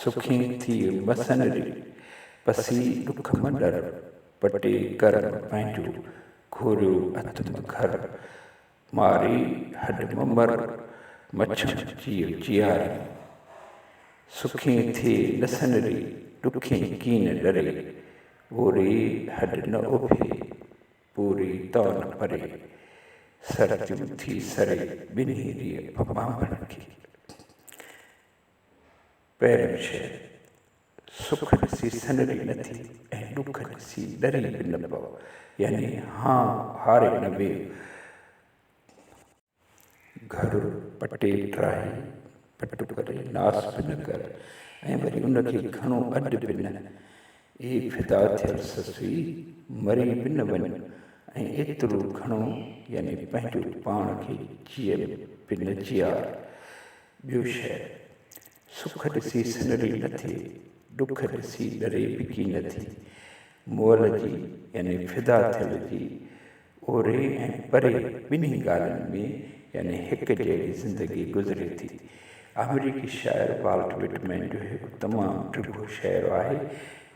سکي ٿيء مسن ري، پسي ڏک م ڏر، پٽي ڪرم پنهنجو، گهوريو اٿم گهر، ماري هڏ م مر، مڇڻ جيء جيارين. سکي ٿئي نه سنري، ڏکين ڪين ڏري، اوري هڏ نه اڀي، پوري تان پري، سرتيون ٿي سري، ٻنهي ريء ٻانڀڻ کي. پهريون شعر، سک ڏسي سنري نه ٿي ۽ ڏک ڏسي ڏري به نه پئو، يعني هانء هاري نه ويهه. گهر پٽي ڊاهي پٽ ڪري ناس به نه ڪر ۽ وري ان کي گهڻو اڏ به نه. اي فدا ٿيل سسئي! مري به نه وڃ ۽ ايترو گهڻو يعني پنهنجو پاڻ کي جيء به نه جيار. ٻيو شعر، سک ڏسي سنري نه ٿئي، ڏک ڏسي ڏري به ڪين ٿي. مئل جي يعني فدا ٿيل جي اوري ۽ پري ٻنهي ڳالهين ۾ يعني هڪ جهڙي زندگي گذري ٿي. آمريڪي شاعر والٽ وٽمين جو هڪ تمام ڊگهو شعر آهي،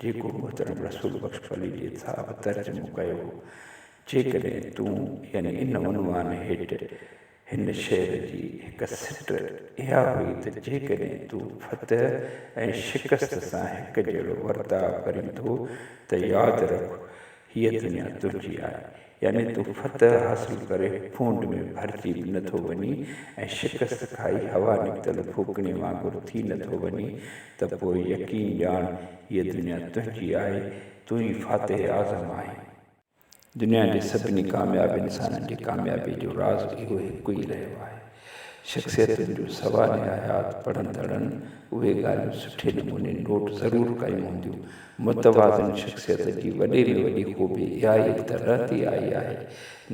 جيڪو محترم رسول بخش پليجي صاحب ترجمو ڪيو هو. جيڪڏهن تون يعني ان عنوان هيٺ هن شعر جي هڪ سٽ اها هئي ته جيڪڏهن تون فتح ۽ شڪست سان هڪ جهڙو ورتاء ڪرين ٿو ته ياد رک هيء دنيا تنهنجي آهي. يعني تون فتح حاصل ڪري ڦونڊ ۾ ڀرجي به نه ٿو وڃين ۽ شڪست کائي هوا نڪتل ڦوڪڻي وانگر ٿي نه ٿو وڃين ته پوء يقين ڄاڻ هيء دنيا تنهنجي آهي، تون ئي فاتح اعظم آهين. دنيا جي سڀني ڪامياب انسانن جي ڪاميابيء جو راز اهو هڪ ئي رهيو آهي. شخصيتن جون سوانح حيات پڙهندڙن اهي ڳالهيون سٺي نموني نوٽ ضرور ڪيون هونديون. متوازن شخصيت جي وڏي ۾ وڏي خوبي اها ئي ته رهندي آئي آهي.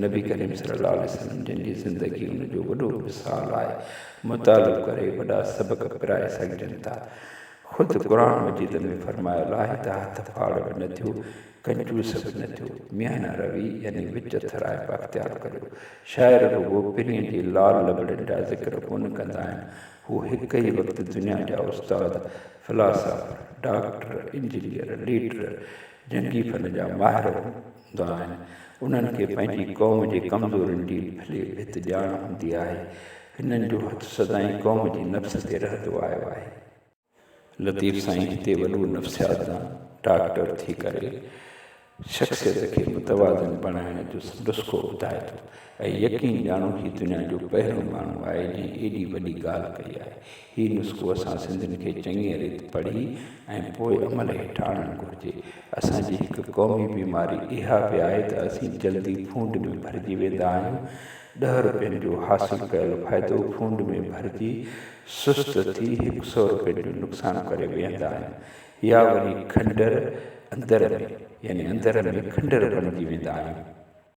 نبي ڪريم صلي الله عليه وسلم جن جي زندگي ان جو وڏو مثال آهي. مطالعو ڪري وڏا سبق پرائي سگهجن ٿا. خود قرآن مجيد ۾ فرمايل آهي ته هٿ ڦاڙ به نه ٿيو، ڪنجوس به نه ٿيو، ميانه روي يعني وچ ٿرائپ اختيار ڪريو. شاعر رڳو پرينء جي لال لبڙين جا ذڪر ڪونه ڪندا آهن، هو هڪ ئي وقت دنيا جا استاد، فلاسافر، ڊاڪٽر، انجنيئر، ليڊر، جنگي فن جا ماهر هوندا آهن. انهن کي پنهنجي قوم جي ڪمزورين جي ڀلي ڀت ڄاڻ هوندي آهي. هنن جو هٿ سدائين قوم جي نفس تي رهندو آيو آهي. لطيف سائين هتي وڏو نفسيات دان ڊاڪٽر ٿي ڪري شخصيت کي متوازن بڻائڻ جو نسخو ٻڌائي ٿو ۽ يقين ڄاڻو هي دنيا جو پهريون ماڻهو آهي جنهن ايڏي وڏي ڳالهه ڪئي آهي. هي نسخو اسان سنڌين کي چڱيء ريت پڙهي ۽ پوء عمل هيٺ آڻڻ گهرجي. اسان جي هڪ قومي بيماري اها به آهي ته اسين جلدي ڦونڊ ۾ ڀرجي ويندا آهيون. ڏهه روپين جو حاصل ڪيل فائدو ڦونڊ ۾ ڀرجي سست ٿي هڪ سئو روپين جو نقصان ڪري ويهندا آهيون يا وري کنڊر اندر ۾ يعني اندر ۾ کنڊر بڻجي ويندا آهيون.